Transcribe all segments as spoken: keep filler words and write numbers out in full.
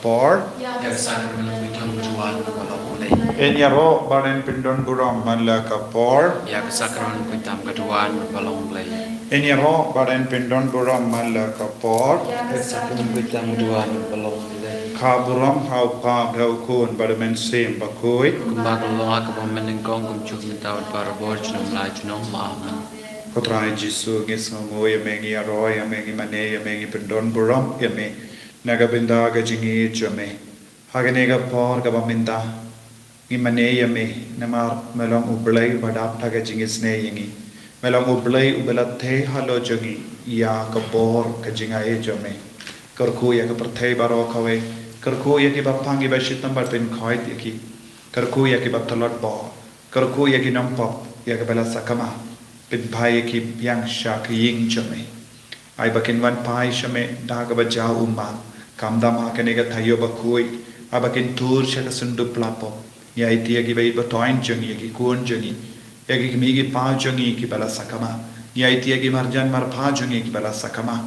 Por. Ïa ka sakramen khuid tam ka duwan ba long U Blei. Ngin ïaroh bad ngin pyndon burom man la ka por. Ïa ka sakramen khuid tam ka duwan ba long U Blei. Ngin ïaroh bad ngin pyndon burom man la ka por. Ïa ka sakramen khuid tam ka duwan ba long U Blei. Ka burom ha U Kpa bad ha U Khun bad ha U Mynsiem Bakhuid. Kumba ka long ha kaba mynnyngkong, kumjuh mynta bad barabor junom la junom. Amen. Ko Trai Jisu, ngi sngewnguh ïa me, ngi ïaroh ïa me, ngi mane ïa me, ngi pyndon burom ïa me. Na ka bynta ka jingïeit jong me ha kane ka por kaba mynta, ngi mane ïa me namar me long U Blei uba dap da ka jingisynei ïa ngi. Me long U Blei uba la theh halor jong ngi ïa ka bor ka jingaiei jong me. Kyrkhu ïa ka pyrthei baroh kawei. Kyrkhu ïa kiba pang, kiba shitom bad pynkhoit ïa ki. Kyrkhu ïa kiba tlot bor. Kyrkhu ïa ki nongpop, ïa kiba la sakma. Pynphai ïa ki biang sha ka ïing jong me. Ai ba kin wan phai sha me da kaba jaw ummat. Khamtam ha kane ka taïew bakhuid, ai ba kin tur sha ka synduk pla pop. Ngi aiti ïa kiba ïeit ba thoiñ jong ngi, ïa ki khun jong ngi, ïa ki kmie ki kpa jong ngi kiba la sakma. Ngi aiti ïa ki marjan marpa jong ngi kiba la sakma,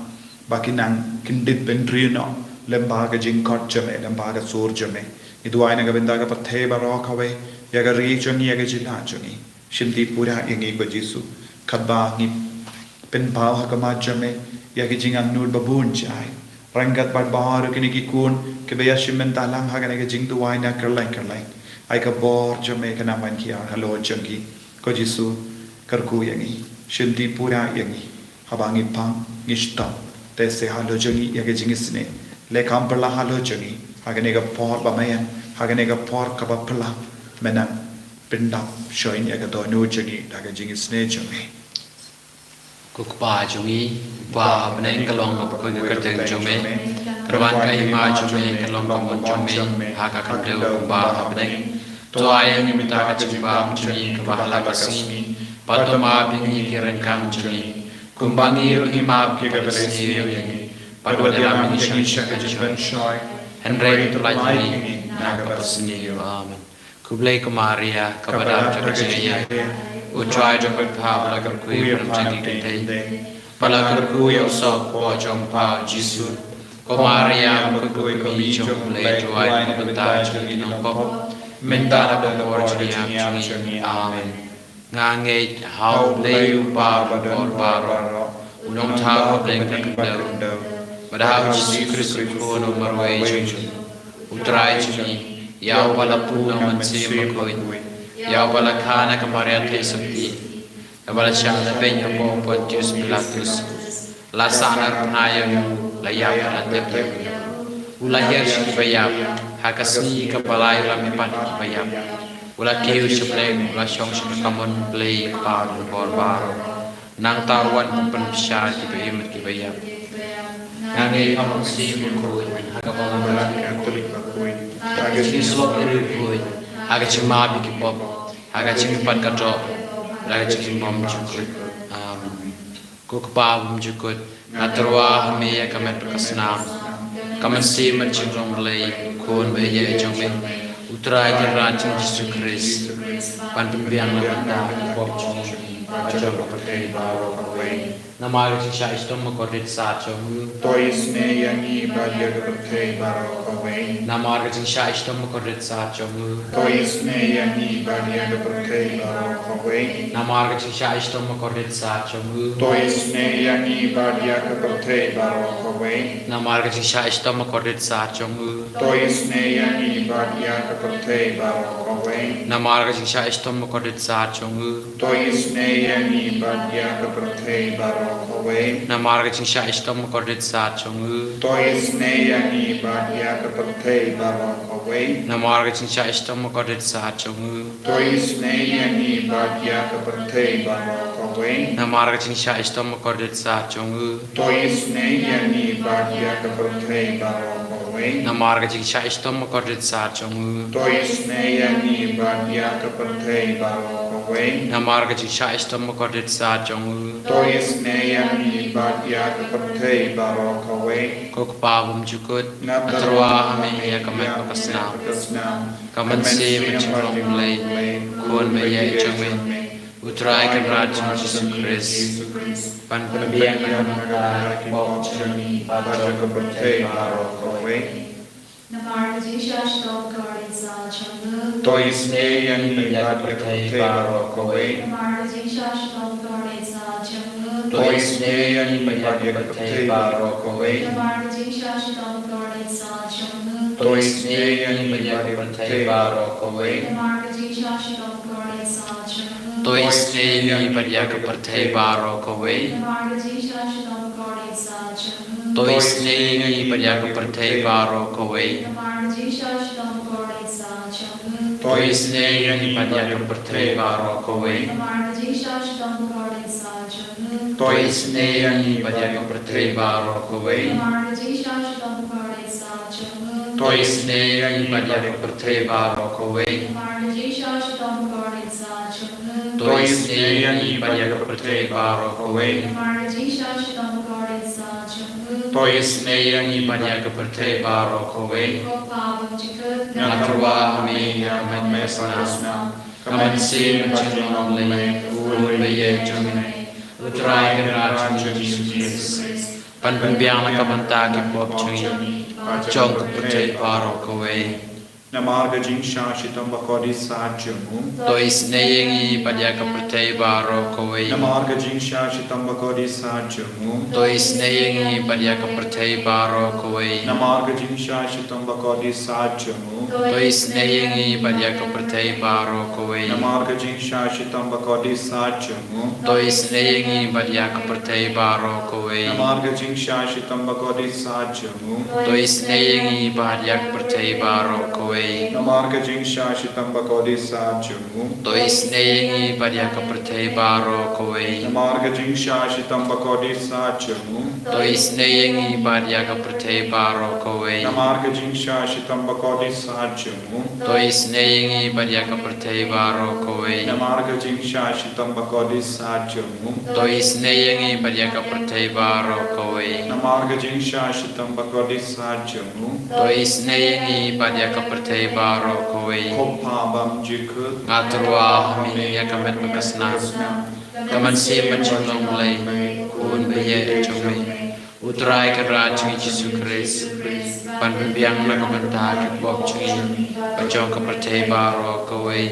ba kin nang kyndit bynriew noh lem bad ka jingkhot jong me, lem bad ka sur jong me. Ngi duwai na ka bynta ka pyrthei baroh kawei, ïa ka ri jong ngi, ïa ka jylla jong ngi. Shim Tripura ïa ngi, ko Jisu. Katba ngi pynpaw ha khmat jong me ïa ki jingangnud babun jai, ryngkat bad baroh kine ki khun kiba ïashim bynta lang ha kane ka jingduwai na kylleng kylleng, ai ka bor jong me kan nang ban hiar halor jong ki. Ko Jisu, kyrkhu ïa ngi. Shim Tripura ïa ngi. Haba ngi pang, ngi shitom, te seh halor jong ngi ïa ka jingisynei. Leh kham phylla halor jong ngi ha kane ka por ba me ïeng, ha kane ka por kaba phylla. Me nang pyndap shongshit ïa ka dohnud jong ngi da ka jingisynei jong me. Ko Kpa jong ngi uba ha bneng, ka long kaba khuid ka kyrteng jong me. Kan wan ka hima jong me, kan long ka mon jong me ha ka khyndew kumba ha bneng. To ai ïa ngi mynta ka jingbam jong ngi kaba ha la ka sngi. Bad to map ïa ngi ki ryngkang jong ngi, kumba ngi ruh ngi map ïa kiba isynei ïa ngi. Bad wat ïalam ïa ngi sha ka jingpynshoi, hynrei to pyllait ïa ngi na kaba sniew. Amen. Khublei ko Maria, kaba dap da ka jingaiei, U Trai u don bad pha, ba la kyrkhu ïa pha na pdeng ki kynthei, ba la kyrkhu ïa u soh hapoh jong pha U Jisu. Ko Maria, ba kyrkhu ïa ka kmie jong U Blei, to ai na ka bynta jong ngi ki nongpop, mynta bad ha ka por jingïap jong ngi. Amen. Nga ngeit ha U Blei U Kpa badonbor baroh, U Nongthaw ha bneng bad ha khyndew, bad ha U Jisu Khrist U Khun U Marwei jong ngi, U Trai jong ngi, ïa uba la pun da U Mynsiem Bakhuid, ïa uba la kha na ka Maria Theisotti, ïa uba la shah lehbeiñ hapoh u Pontius Pilatus, la sahnarphna ïa u, la ïap, la tep ïa u, la hiar sha kiba ïap, ha ka sngi kaba lai u la mihpat ïa kiba ïap, u la kiew sha bneng, u la shong sha ka kamon U Blei Kpa badonbor baroh. Nangta u wan ban pynbishar ïa kiba im bad kiba ïap. Nga ngeit ha U Mynsiem Bakhuid, ha ka balang Katholik bakhuid, ha ka jingshlur bakhuid, ha ka jingmap ïa ki pop, ha ka jingmihpat ka doh, ha ka jingbymjukut. Amen. Ko Kpa bymjukut, nga tyrwa ha me ïa ka met bad ka snam, ka mynsiem bad jinglong Blei, Khun ba ïeit jong me, U Trai Kynrad jong ngi Jisu Khrist, ban pynbiang na ka bynta ki pop jong ngi bad jong ka pyrthei baroh kawei. Namar ka jingshah shitom bakordit sat jong u, to isynei ïa ngi bad ïa ka pyrthei baroh kawei. Namar ka jingshah shitom bakordit sat jong u, to isynei ïa ngi bad ïa ka pyrthei baroh kawei. Namar ka jingshah shitom bakordit sat jong u, to isynei ïa ngi bad ïa ka pyrthei baroh kawei. Namar ka jingshah shitom bakordit sat jong u, to isynei ïa ngi bad ïa ka pyrthei baroh kawei. Namar ka jingshah shitom bakordit sat jong u, to isynei ïa ngi bad ïa ka pyrthei baroh kawei. Namar ka jingshah shitom bakordit sat jong u, to isynei ïa ngi bad ïa ka pyrthei baroh kawei. Namar ka jingshah shitom bakordit sat jong u, to isynei ïa ngi bad ïa ka pyrthei baroh kawei. Namar ka jingshah shitom bakordit sat jong u, to isynei ïa ngi bad ïa ka pyrthei baroh kawei. Namar ka jingshah shitom bakordit sat jong u, to isynei ïa ngi bad ïa ka pyrthei baroh kawei. Namar ka jingshah shitom bakordit sat jong u, to isynei ïa ngi bad ïa ka pyrthei baroh kawei. Ko Kpa bymjukut, nga tyrwa ha me ïa ka met bad ka snam, ka mynsiem bad jinglong Blei, Khun ba ïeit jong me, U Trai Kynrad jong ngi Jisu Khrist, ban pynbiang na ka bynta ki pop jong ngi bad jong ka pyrthei baroh kawei. Jingshisha shitom bakordit sah jong u. To isynei ïa ngi bad ïa ka pyrthei baroh kawei. Namar ka jingshisha shitom bakordit sah jong u. To isynei ïa ngi bad ïa ka pyrthei baroh kawei. Namar ka jingshisha shitom bakordit sah jong u. To isynei ïa ngi bad ïa ka pyrthei baroh kawei. Namar ka jingshisha shitom bakordit sah jong u. To isynei ïa ngi bad ïa ka pyrthei baroh kawei. Namar ka jingshisha shitom bakordit sah jong u. To isynei ïa ngi bad ïa ka pyrthei baroh kawei. Namar ka jingshisha shitom bakordit sah jong u. To isynei ïa ngi bad ïa ka pyrthei baroh kawei. Namar ka jingshisha shitom bakordit sah jong u. To isynei ïa ngi bad ïa ka pyrthei baroh kawei. Namar ka jingshisha shitom bakordit sah jong u. To isynei ïa ngi bad ïa ka pyrthei baroh kawei. Namar ka jingshisha shitom bakordit sah jong u. To isynei ïa ngi bad ïa ka pyrthei baroh kawei. Namar ka jingshisha shitom bakordit sah jong u. To isynei ïa ngi bad ïa ka pyrthei baroh kawei. Ko Pa bymjukut. Nga tyrwa ha me ïa ka met bakasnam, ka mynsiem bad ka jinglong Blei, U Khun baïeit jong me, U Trai Kynrad jong ngi Jisu Khrist, ban pynbiang na ka bynta ki pop jong ngi bad jong ka pyrthei baroh kawei. Namar ka jingshisha shitom bakordit sah jong u. To isynei ïa ngi bad ïa ka pyrthei baroh kawei. Namar ka jingshisha shitom bakordit sah jong u. To isynei ïa ngi bad ïa ka pyrthei baroh kawei. Namar ka jingshisha shitom bakordit sah jong u. To isynei ïa ngi bad ïa ka pyrthei baroh kawei. Namar ka jingshisha shitom bakordit sah jong u. To isynei ïa ngi bad ïa ka pyrthei baroh kawei. Namar ka jingshisha shitom bakordit sah jong u. To isynei ïa ngi bad ïa ka pyrthei baroh kawei. Namar ka jingshisha shitom bakordit sah jong u. To isynei ïa ngi bad ïa ka pyrthei baroh kawei. Namar ka jingshisha shitom bakordit sah jong u. To isynei ïa ngi bad ïa ka pyrthei baroh kawei. Namar ka jingshisha shitom bakordit sah jong u. To isynei ïa ngi bad ïa ka pyrthei baroh kawei. Namar ka jingshisha shitom bakordit sah jong u. To isynei ïa ngi bad ïa ka pyrthei baroh kawei. Namar ka jingshisha shitom bakordit sah jong u. To isynei ïa ngi bad ïa ka pyrthei baroh kawei. Ko Pa bymjukut. Nga tyrwa ha me ïa ka met bakasnam, ka mynsiem bad ka jinglong Blei, U Khun baïeit jong me, U Trai Kynrad jong ngi Jisu Khrist, ban pynbiang na ka bynta ki pop jong ngi bad jong ka pyrthei baroh kawei.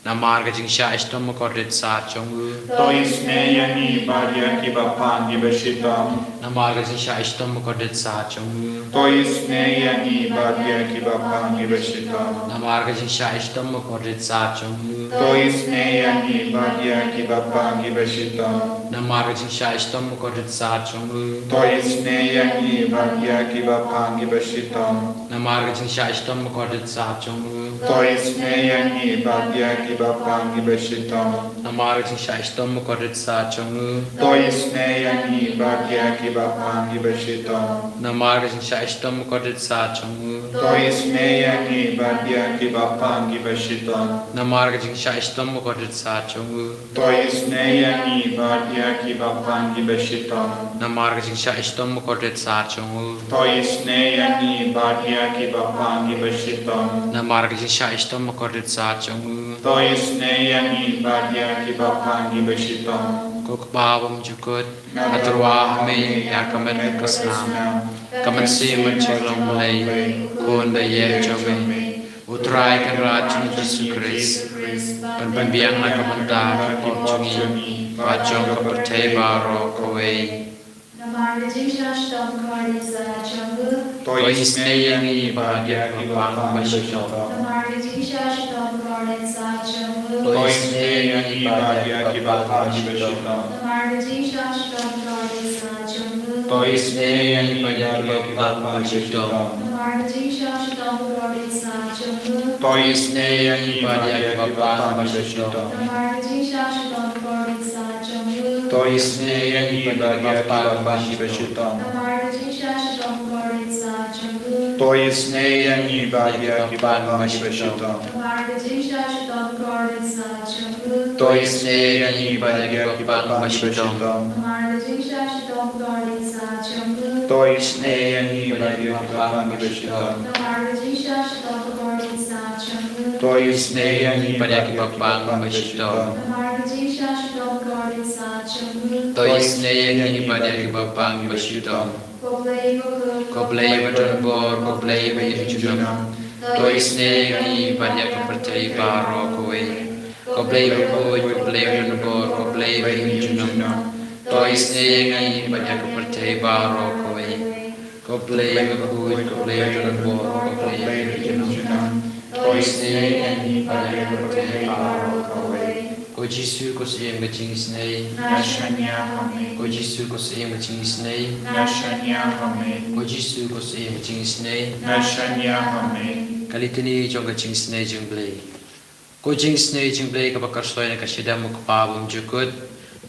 Namar ka jingshisha shitom bakordit sah jong u. To isynei ïa ngi bad ïa kiba pang kiba shitom. Namar ka jingshisha shitom bakordit sah jong u. To isynei ïa ngi bad ïa kiba pang kiba shitom. Namar ka jingshisha shitom bakordit sah jong u. To isynei ïa ngi bad ïa kiba pang kiba shitom. Namar ka jingshisha shitom bakordit sah jong u. To isynei ïa ngi bad ïa kiba pang kiba shitom. Namar ka jingshisha shitom bakordit sah jong u. To isynei ïa ngi bad ïa kiba pang kiba shitom. Namar ka jingshisha shitom bakordit sah jong u. To isynei ïa ngi bad ïa kiba pang kiba shitom. Namar ka jingshisha shitom bakordit sah jong u. To isynei ïa ngi bad ïa kiba pang kiba shitom. Namar ka jingshisha shitom bakordit sah jong u. To isynei ïa ngi bad ïa kiba pang kiba shitom. Namar ka jingshisha shitom bakordit sah jong u. To isynei ïa ngi bad ïa kiba pang kiba shitom. Namar ka jingshisha shitom bakordit sah jong u. To isynei ïa ngi bad ïa kiba pang kiba shitom. Ko Kpa bymjukut, nga tyrwa ha me ïa ka met bakasnam, ka mynsiem bad ka jinglong Blei, U Khun baïeit jong me, U Trai Kynrad jong ngi Jisu Khrist, ban pynbiang na ka bynta ki pop jong ngi bad jong ka pyrthei baroh kawei. Namar ka jingshisha shitom bakordit sah jong u. To isynei ïa ngi bad ïa kiba pang kiba shitom. Namar ka jingshisha shitom bakordit sah jong u. To isynei ïa ngi bad ïa kiba pang kiba shitom. Namar ka jingshisha shitom bakordit sah jong u. To isynei ïa ngi bad ïa kiba pang kiba shitom. Namar ka jingshisha shitom bakordit sah jong u. To isynei ïa ngi bad ïa kiba pang kiba shitom. Namar ka jingshisha shitom bakordit sah jong u. To isynei ïa ngi bad ïa kiba pang kiba shitom. Namar ka jingshisha shitom bakordit sah jong u. To isynei ïa ngi bad ïa kiba pang kiba shitom. Namar ka jingshisha shitom bakordit sah jong u. To isynei ïa ngi bad ïa kiba pang kiba shitom. Namar ka jingshisha shitom bakordit sah jong u. To isynei ïa ngi bad ïa kiba pang kiba shitom. Namar ka jingshisha shitom bakordit sah jong u. To isynei ïa ngi bad ïa kiba pang kiba shitom. Namar ka jingshisha shitom bakordit sah jong u. To isynei ïa ngi bad ïa kiba pang kiba shitom. Ko Blei bakhuid, ko Blei badonbor, ko Blei baïeit junom. To isynei ïa ngi bad ïa ka pyrthei baroh kawei. Ko Blei bakhuid, ko Blei badonbor, ko Blei ba im junom. To isynei ïa ngi bad ïa ka pyrthei baroh kawei. Ko Blei bakhuid, ko Blei badonbor, ko Blei ba im junom. To isynei ïa ngi bad ïa ka pyrthei baroh kawei. Ko Jisu, ko Syiem ka jingisynei. Nga shaniah ha me. Ko Jisu, ko Syiem ka jingisynei. Nga shaniah ha me. Ko Jisu, ko Syiem ka jingisynei. Nga shaniah ha me. Ka Litani jong ka jingisynei jong u Blei. Ko jingisynei jong u Blei kaba kyrsoi na ka shadem u Kpa bymjukut.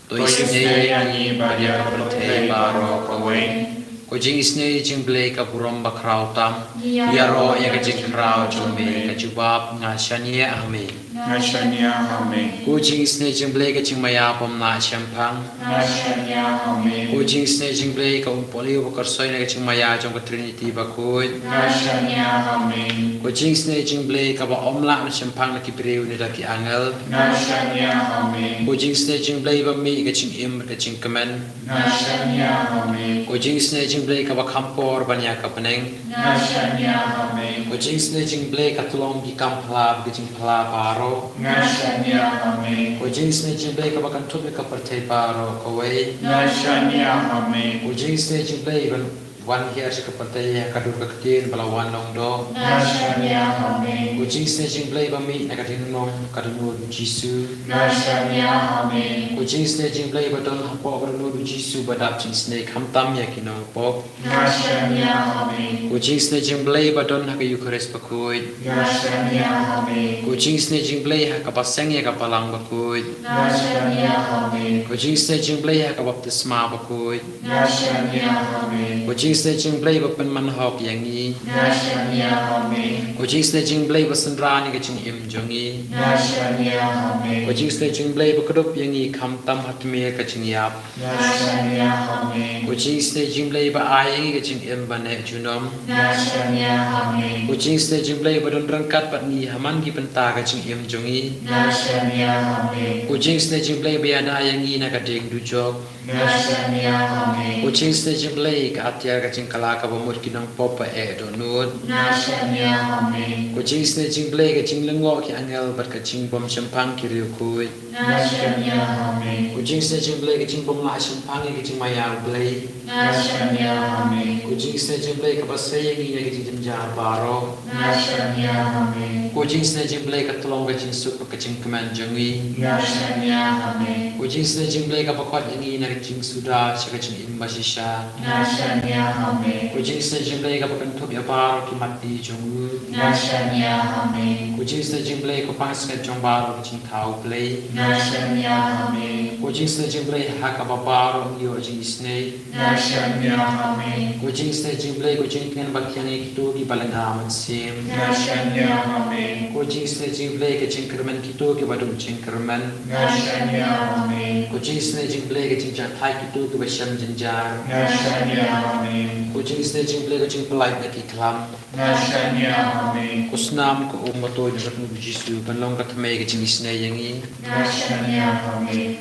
To isynei ïa ngi bad ïa ka pyrthei baroh kawei. Ko jingisynei jong u Blei ka burom bakhraw tam. Ïaroh ïa ka jingkhraw jong me ka jubab, nga shaniah ha me. Nga shaniah ha me. Ko jingisynei jong u Blei ka jingmaïa bym lah shemphang. Nga shaniah ha me. Ko jingisynei jong u Blei ka umpohliew ba kyrsoi na ka jingmaïa jong ka Trinity bakhuid. Nga shaniah ha me. Ko jingisynei jong u Blei kaba ym lah ban shemphang da ki briew ne da ki angel. Nga shaniah ha me. Ko jingisynei jong u Blei ba mih ka jingim bad ka jingkmen. Nga shaniah ha me. Ko jingisynei jong u Blei kaba kham por ban ïa ka bneng. Nga shaniah ha me. Ko jingisynei jong u Blei ka tyllong ki kam phylla bad ki jingphylla baroh. Nga shaniah ha me. Ko jingisynei jong u Blei kaba kynthup ïa ka pyrthei baroh kawei. Nga shaniah ha me. Ko jingisynei jong u Blei ban wan hiar sha ka pyrthei ha ka dur ka ktien ba la wan long doh. Nga shaniah ha me. Ko jingisynei jong u Blei ba mih na ka diengphna ka dohnud u Jisu. Nga shaniah ha me. Ko jingisynei jong u Blei ba don hapoh ka dohnud u Jisu ba dap jingisynei khamtam ïa ki nongpop. Nga shaniah ha me. Ko jingisynei jong u Blei ba don ha ka Eukharist bakhuid. Nga shaniah ha me. Ko jingisynei jong u Blei ha kaba seng ïa ka balang bakhuid. Nga shaniah ha me. Ko jingisynei jong u Blei ha ka baptisma bakhuid. Nga shaniah ha me. Ko jingisynei jong u Blei ba pynman hok ïa ngi. Nga shaniah ha me. Ko jingisynei jong u Blei ba synran ïa ka jingim jong ngi. Nga shaniah ha me. Ko jingisynei jong u Blei ba kdup ïa ngi khamtam ha tmier ka jingïap. Nga shaniah ha me. Ko jingisynei jong u Blei ba ai ïa ngi ka jingim ba neh junom. Nga shaniah ha me. Ko jingisynei jong u Blei ba don ryngkat bad ngi ha man ki bynta ka jingim jong ngi. Nga shaniah ha me. Ko jingisynei jong u Blei ba ïada ïa ngi na ka dieng dujok. Nga shaniah ha me. Ko jingisynei jong u Blei ka atiar ka jingkylla kaba mut ki nongpop ba eh dohnud. Nga shaniah ha me. Ko jingisynei jong u Blei ka jinglyngngoh ki angel bad ka jingbym shemphang ki riewkhuid. Nga shaniah ha me. Ko jingisynei jong u Blei ka jingbym lah shemphang ïa ka jingmaïa u Blei. Nga shaniah ha me. Ko jingisynei jong u Blei kaba sei ïa ngi na ka jingjynjar baroh. Nga shaniah ha me. Ko jingisynei jong u Blei ka tyllong ka jingsuk bad ka jingkmen jong ngi. Nga shaniah ha me. Ko jingisynei jong u Blei kaba khot ïa ngi na ka jingsuda sha ka jingim bashisha. Nga shaniah ha me. Ko jingisynei jong u Blei kaba kynthup ïa baroh ki mat ki jong u. Nga shaniah ha me. Ko jingisynei jong u Blei ka pansngiat jong baroh ki jingthaw Blei. Nga shaniah ha me. Ko jingisynei jong u Blei ha kaba baroh ngi ïoh jingisynei. Nga shaniah ha me. Ko jingisynei jong u Blei ko jingtngen ba khiang ïa kito kiba lynga mynsiem. Nga shaniah ha me. Ko jingisynei jong u Blei ka jingkyrmen kito kiba duh jingkyrmen. Nga shaniah ha me. Ko jingisynei jong u Blei ka jingjahthait kito kiba shem jynjar. Nga shaniah ha me. Ko jingisynei jong u Blei ka jingpyllait na ki khlam. Nga shaniah ha me. Ko snam ka um ba tuid na ka kyrteng u Jisu kan long ka thymmei ka jingisynei ïa ngi. Nga shaniah ha me.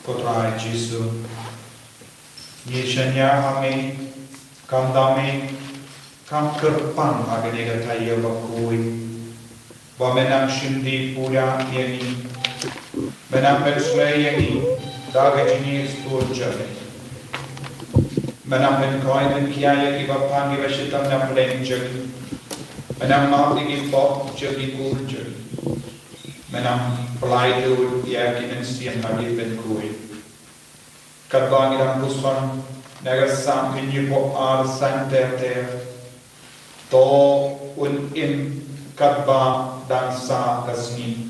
Ko Trai Jisu, ngi shaniah ha me, khamtam me, kam kyrpang ha kane ka taïew bakhuid. Ba men nang shim die pura ïa ngi. Men nang pynshlei ïa ngi da ka jingïeit stur jong me. Men nang pynkoit pynkhia ïa kiba pang kiba shitom na pdeng jong ngi. Men nang map ïa ki pop jong ki kur jong ngi. Men nang pynlait lut ïa ki mynsiem ba ki pynkhuid. Katba ngi dang puson na ka Sahm hynñiewphew ar saiñ ter ter. To un im katba dang sah ka sngi.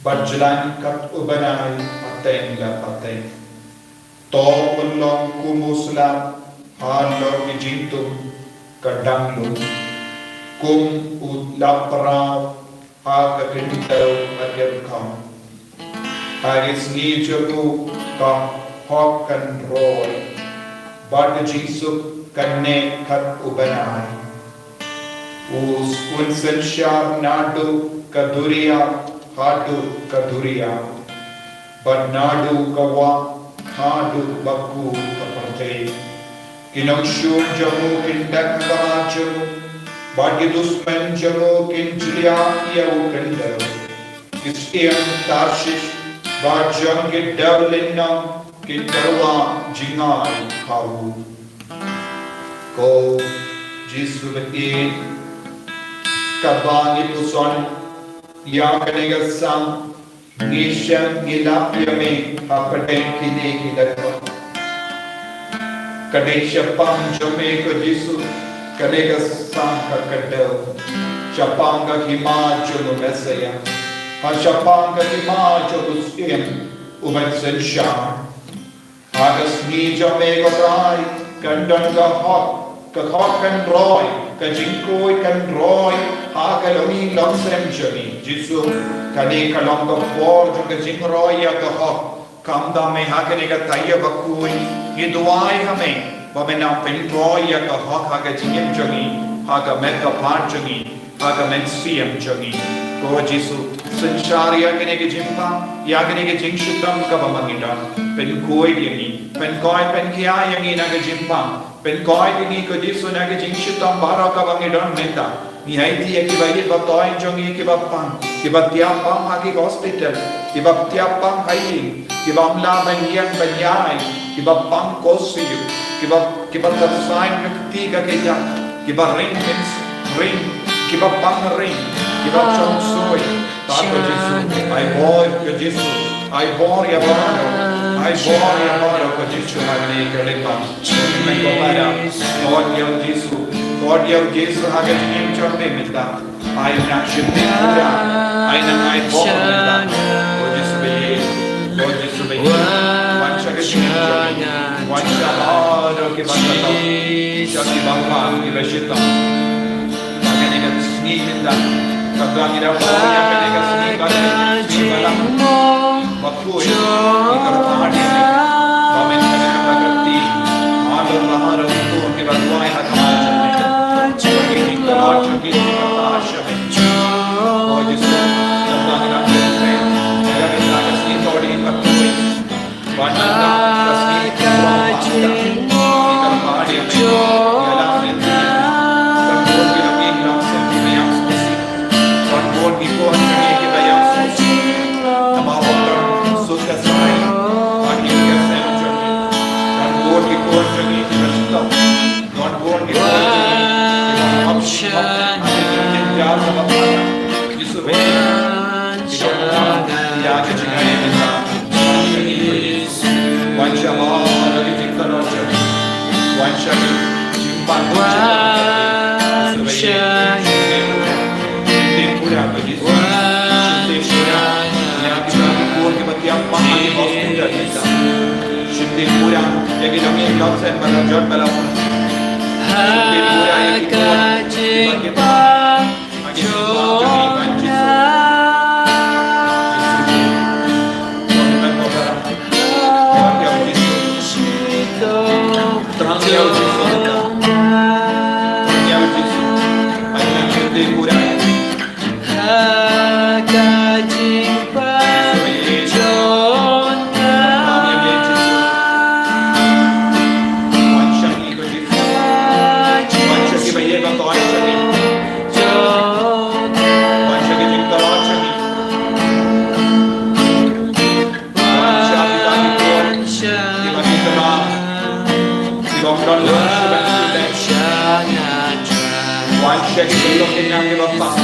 Bad jlan kat u bnai pateng la pateng. To un long kum u slap halor ki jingtum ka dang lum. Kum u lap praw ha ka kynthei ka kyrkhong. Ha ki sngi jong u ka hok kan roi. Bad ka jingsuk kan neh kat u bnai. U s-, un synshar naduh ka duriaw haduh ka duriaw. Bad naduh ka wah haduh bakut ka pyrthei. Ki nongshun jong u kin dep ha ka mar jong u, bad ki dusmen jong u kin jliah ïa u khyndew. Ki syiem Tarshish bad jong ki dewlynnong kin tyrwa jngai ha u. Ko Jisu ba ïeit, katba ngi puson ïa kane ka sang, ngi shem ngi lap ïa me hapdeng kine ki dkhot. Ka dei shaphang jong me ko Jisu kane ka sang ka khyndew, shaphang ka hima jong u Messaïah, ha shaphang ka hima jong u Syiem uba synshar. Ha ka sngi jong me ko Trai, kan don ka hok, ka hok kan roi, ka jingkhuid kan roi ha ka longïing longsem jong ngi. Jisu, kane ka long ka por jong ka jingroi ïa ka hok. Kumta me ha kane ka taïew bakhuid, ngi duwai ha me ba men nang pynroi ïa ka hok ha ka jingim jong ngi, ha ka met ka phad jong ngi, ha ka mynsiem jong ngi. Ko Jisu, synshar ïa kane ka jingpang, ïa kane ka jingshitom kaba ma ngi don. Pynkhuid ïa ngi, pynkhuid pynkhia ïa ngi na ka jingpang. Pynkhuid ïa ngi ko Jisu na ka jingshitom baroh kaba ngi don mynta. Ngi aiti ïa kiba ïeit ba thoh jong ngi kiba pang, kiba thiah pang ha ki hospital, kiba thiah pang ha ïing, kiba ym lah ban ïeng ban ïaid, kiba pang ko siu, kiba, kiba tyrsa ka kti ka kjat, kiba ring, ring, kiba pang ring, kiba chong sui. Tad ko Jisu, ai bor ko Jisu, ai bor ïa baroh, ai bor ïa baroh ko Jisu ha kane ka lypa. Ai bor ïa, bor ïa u Jisu, bor ïa u Jisu ha ka jingim jong me mynta. Ai nang shim pura, ai nang ai bor mynta. Ko Jisu ba ïeit, ko Jisu ba ïeit. Wan sha ka jingim jong ngi, wan sha baroh kiba kata, sha kiba pang kiba shitom. Kane ka sngi mynta, kaba ngi da buh ïa kane ka sngi ba, sngi ba la bakhuid, ngi kyrpad ïa me ba men kane ka kti, halor la halor uto kiba duwai ha khmat jong me, ki jingkyrpad jong ki jingkyrpad sha me. O Jisu, kaba ngi da buh ïa kane ka sngi ba bakhuid. Wan sha ka sngi ba la halor uto kiba duwai ha khmat jong me, ki jingkyrpad jong ki jingkyrpad sha me. Wan bun ki khun jong ngi kiba ïaid suk suk. Namar ba suk ka sai. Wan ki ka sem jong ngi. Wan bun ki khun jong ngi kiba shitom. Wan bun ki khun jong ngi kiba hap hap ha ki jingjar kaba palat. Jisu ba ïeit. Ki dang ïa ka jingaiei mynta. Wan sha baroh ki jingkyrkhu. Wan sha ki jingpang. Wan sha ki jingpang. Shim pura ko Jisu. Shim pura. Ïa kita ki khun kiba thiah pang ha ki hospital mynta. Shim pura. Ïa ki longïing longsem ba la jot ba la wan. Shim pura ïa ki khun kiba thiah pang. Wan sha kiba ïeit ba wan sha ki. Wan sha ki jingkyrkhu sha ki. Wan sha kita ki khun kiba ki kyrkhu. Kiba ym don lok shuh ban shu leh. Wan sha ki jingkyrkhu kiba pang.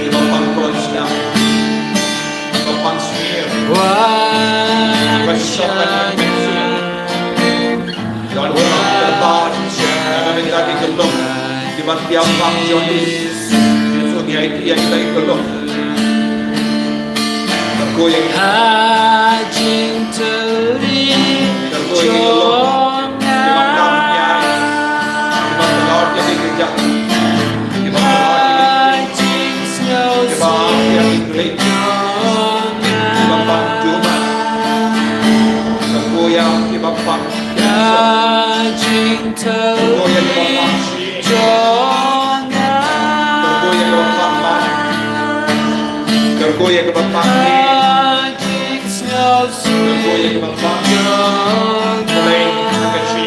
Kiba pang khun sha. Kiba pang smier. Kiba shisha ban pang smier. Don kiba kyrpad, na ka bynta ki khyllung kiba thiah pang jong ngi. Jisu ngi aiti ïa kita ki khyllung. Kyrkhu ïa ki. Kyrkhu ïa ki khyllung kiba khlad ïa ki. Kiba khlad ïa ki kjat. Kiba khlad ïa ki. Kiba ïa ki klik. Kiba pang jumai. Kyrkhu ïa kiba pang. Ka jingthoh. Kyrkhu ïa kiba pang shi. Kyrkhu ïa kiba pang man. Kyrkhu ïa kiba pang ni. Kyrkhu ïa kiba pang. Kyrkhu ïa kiba pang.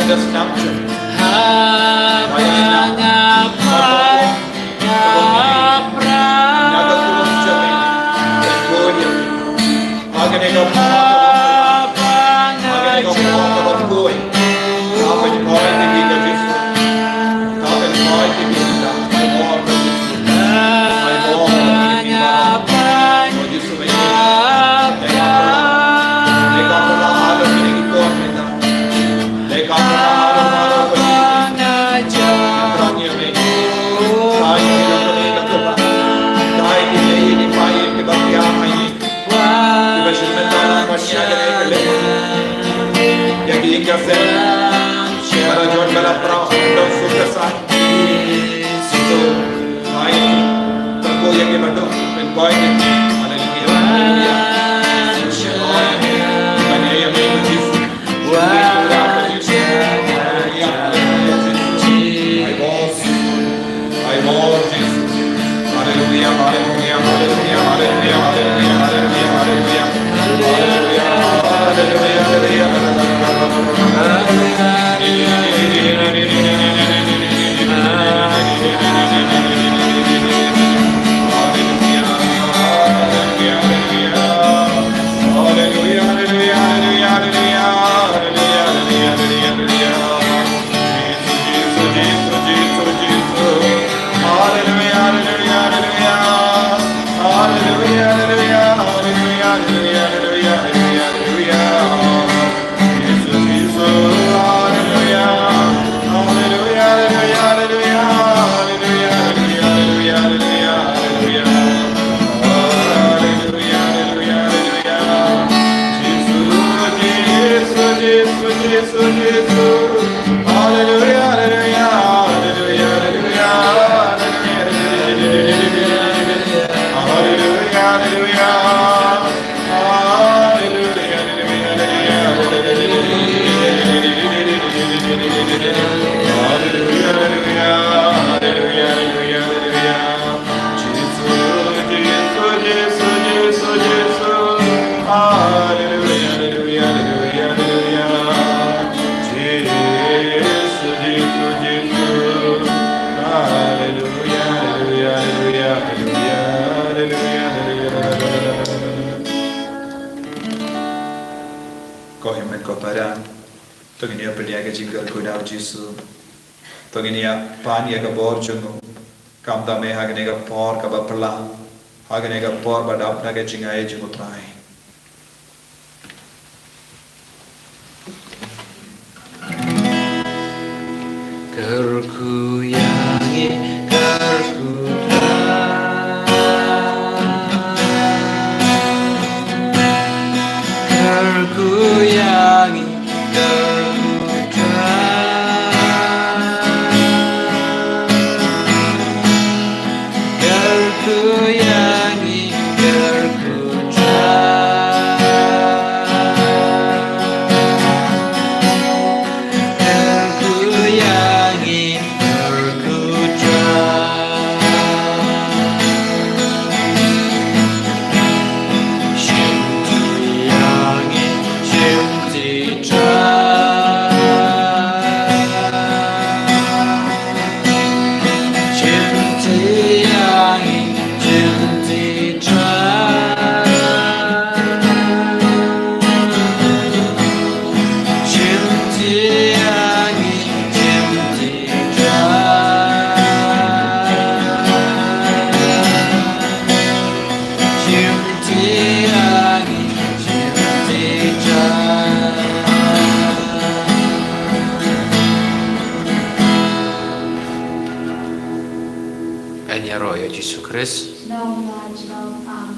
Just snap jump. Haba nga phai, nga phai, nga ka tulop jong me. Ka khuid ïa me. Ha kane ka por, ha kane ka por kaba khuid. Ka pynkoit ïa ki, ka Jisu. Ka pynkoit ïa ki, ka pynkoit ïa ki. Ka pynkoit ïa ki, ka Jisu. Ko hynmen ko para, to ngin ïa pynïaid ka jingkyrkhu da u Jisu. To ngin ïa pan ïa ka bor jong u. Khamtam eh ha kane ka por kaba phylla, ha kane ka por ba dap na ka jingai jong u Trai. Kyrkhu ïa ngi, kyrkhu Trai. Kyrkhu ïa ngi, kyrkhu Trai. Kyrkhu ïa ngi, kyrkhu Trai. Kyrkhu ïa ngi, kyrkhu Trai. Shim ti ïa ngi, shim ti Trai. Shim ti ïa ngi, shim ti Trai. Shim ti ïa ngi, shim ti Trai. Shim ti ïa ngi, shim ti Trai. Yn ïaroh ïa u Jisu Khrist. Nongwan jong nga.